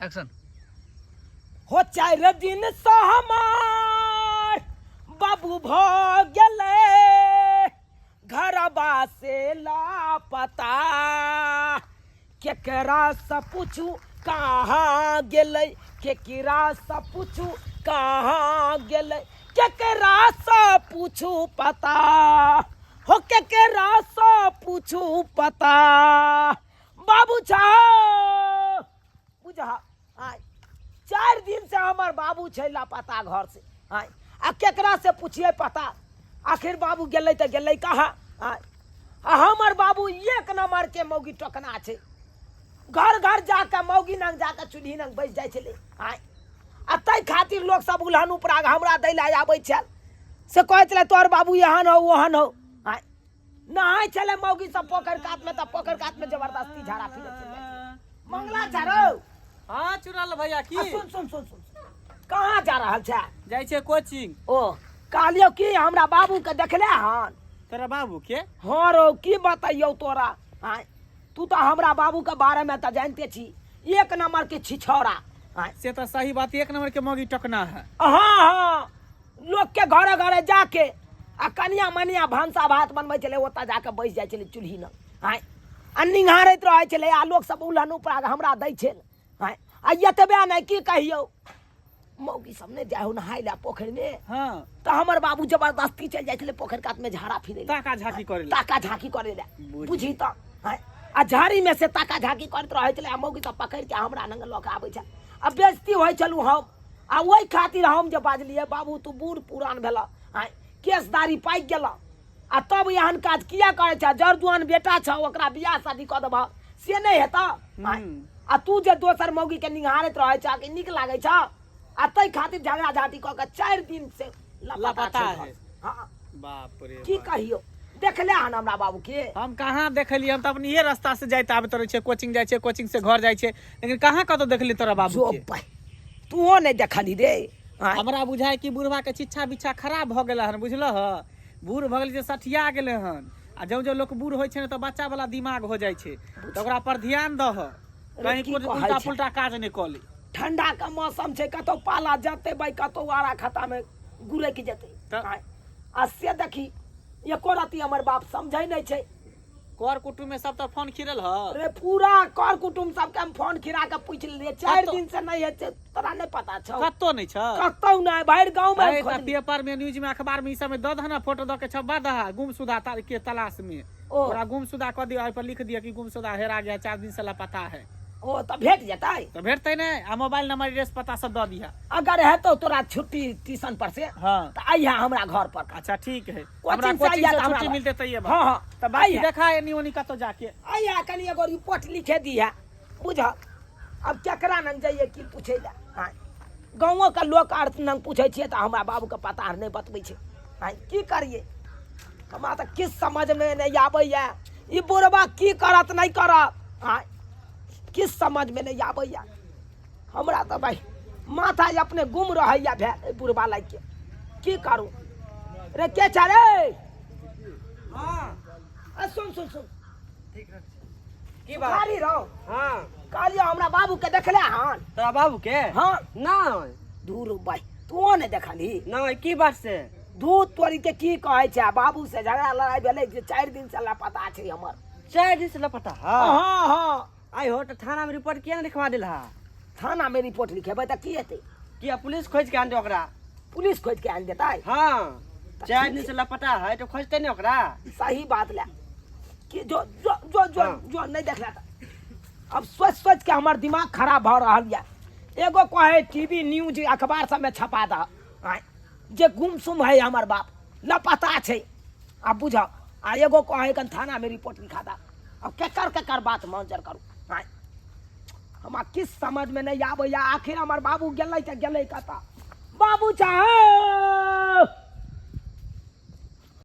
Action. हो 4 दिन से हमार बाबू भ गेलै घरबा से लापता, केकरा से पूछू कहाँ गेलै, केकरा से पूछू कहाँ गेलै, केकरा से पूछू पता, हो केकरा से पूछू पता। बाबू छौ बुझा आय 4 दिन से हमर बाबू छै लापता घर से आय, आ केकरा से पूछिए पता, आखिर बाबू गेलै तऽ गेलै कहाँ आय। आ हमर बाबू 1 नंबर के मौगी टोकना छै, घर घर जाके मौगी नंग जाके चूल्ही नंग बैस जाइ छलै आय। आ ताहि खातिर लोक सब उल्हन उपराग हमरा दै लए आबै छल, से कहै छलै तोहर बाबू एहन हौ ओहन हौ आय। नहाय छलै मौगी सब पोखरि कातमे तऽ पोखरि कातमे जबरदस्ती झाड़ा फिरै छलै। मंगला छा रौ। हाँ चुड़ल भैया की? आ, सुन सुन सुन सुन, कहाँ जा रहल छे? जाइ छै कोचिंग। ओ कहलियौ कि हमरा बाबू के देखले हन? तोरा बाबू के? हाँ रौ, की बतैयौ तोरा आय, तू तऽ हमरा बाबू के बारे में तऽ जानते छी, 1 नंबर के छिछौरा आय। से तऽ सही बात, 1 नंबर के मौगी टकना है। हाँ हाँ, लोक के घरे घरे जाके आ कनिया मनिया भनसा भात बनबै छलै, ओतऽ जाके बैस जाइ छलै चूल्ही लग आय, आ निंघारैत रहै छलै, आ लोक सब उल्हन उपराग हमरा दै छल आय। आ एतबे नहि की कहियौ, मौगी सब नहि जाइ हो नहाय लए पोखरिमे, हाँ। तऽ हमर बाबू जबरदस्ती चलि जाइ छलै पोखरि कातमे झाड़ा फिरै लए, ताका झाँकी करै लए। ताका झाँकी करै लए, बुझी। बुझी तऽ आय। आ झाड़ीमे से ताका झाँकी करैत रहै छलै, आ मौगी सब पकड़ि कऽ हमरा नंग लऽ कऽ आबै छल, आ बेइज्जती होइ छलहुँ हम। आ ओहि खातिर हम जे बाजलियै, बाबू तू बूढ़ पुरान भेलह आय, केश दाढ़ी पाकि गेलह, आ तब एहन काज किया करै छह? जर जुआन बेटा छह, ओकरा बियाह शादी कऽ देबह से नहि हेतह आय। आ तू जे दोसर मौगीके निहारैत रहै छह कि नीक लागै छह? आ ताहि खातिर झगड़ा झाँटी कऽ के 4 दिन से लापता लापता छै है। घर। हाँ। बाप रे की बाप। कहियौ, देखले हन हमरा बाबू के? हम कहाँ देखलियै, हम तऽ अपने रास्ता से जाइत आबैत रहै छियै, कोचिंग जाइ छियै, कोचिंग से घर जाइ छियै, लेकिन कहाँ कतौ देखलियै तोरा बाबू जो के? भाई, तूहो नहि देखली रे। आँय। हमरा बुझाय कि बुढ़वा के चिच्छा बिच्छा खराब भऽ गेलै हन, बुझलह? बूढ़ भऽ गेलै जे सठिया गेलै हन, आ जँ जँ लोक बूढ़ होइ छै ने तऽ बच्चा वाला दिमाग हो जाइ छै, तऽ ओकरा पर ध्यान दह, कहीं की कोनो कहै उल्टा छै? पुल्टा काज नहि कऽ ले। ठंडा के मौसम छै, कतौ पाला जतै भाई, कतौ आरा खाता में गुरकि जेतै। तऽ आँय। आ से देखी एको रत्ती हमर बाप समझै नहि छै। कर कुटुम्ब में सब तऽ फोन खिरल ह? रे पूरा कर कुटुम्ब सबके हम फोन खिरा के पूछ लेलियै, 4 कतौ- दिन से नहि हेतै, तोरा नहि पता छौ? कतौ नहि छ? कतौ नहि, भरि गाँव में अरे, तऽ खोजली। पेपर में, न्यूज में, अखबार में ई सब में दऽ दह ने, फोटो दऽ के छपा दह, गुमशुदा के तलाश में। ओ। ओकरा गुमशुदा कऽ दियौ, ओहि पर लिख दियौ कि गुमशुदा हेरा गया, 4 दिन से लापता है। ओ तऽ भेट जेतै? तऽ भेटतै नहि, आ मोबाइल नंबर एड्रेस पता सब दऽ दिहऽ। अगर हेतौ तोरा छुट्टी ट्यूशन पर से, हाँ। तऽ अइहे हमरा घर पर। अच्छा ठीक है, कोचिंग हमरा से कोचिंग अइहे से तऽ हमरा छुट्टी घर। मिलते तैये बा। हाँ, हाँ। तऽ बाकी अइहे। देखा एनी ओनी कतौ जाके। अइहे कनी एगो रिपोर्ट लिखे दिहे, बुझ। अब केकरा नंग जाइए की पूछे लए? हाँ। गाँवो के लोक आर नंग पूछै छियै तऽ हमरा बाबू के पता आर नहि बतबै छै। हाँ, की करियै? हमरा तऽ किछु समझमे नहि आबैए, ई बुढ़बा की करत नहि करत। हाँ, किछु समझमे नहि आबैए हमरा तऽ भाइ, माथा अपने गुम रहैए भेल एहि बुढ़बा लागिके। की करू रे? के छै रे? हाँ। आ, सुन सुन सुन। की बात? सुखारी रहो। हाँ। कहलियौ हमरा बाबू के देखले हन? तोरा बाबू के? हाँ। नहीं। दूर भाई, तू नहि देखलही? नहीं, की बात से? दूध तोरी के की कहै छै, बाबू से झगड़ा लड़ाई भेलै जे 4 दिन से लापता छै हमर। 4 दिन से लापता? हाँ। हाँ, हाँ। आई हो तऽ थाना में रिपोर्ट किया नहीं लिखवा देलहा? थाना में रिपोर्ट लिखेबै तऽ की हेतै? किया पुलिस खोज के आन दे ओकरा। पुलिस खोज के आनि देतै? हाँ। तऽ 4 ठीक दिन छै। से लापता है तो खोजते नहीं ओकरा। सही बात ले कि जो जो जो जो हाँ। जो नहीं देखला तऽ अब सोच सोच के हमर दिमाग खराब भऽ रहल यऽ। एगो कहे टीवी न्यूज अखबार सबमे छपा दह आँय, जे गुमसुम है हमर बाप लापता छै, आब बुझ। आ एगो कहे कन थाना में रिपोर्ट लिखा दह। अब केकर केकर बात मंजर करू आँय, हमरा किछु समझ में नहीं आबैया, आखिर हमर बाबू गेलै तऽ गेलै कतऽ? बाबू चाहे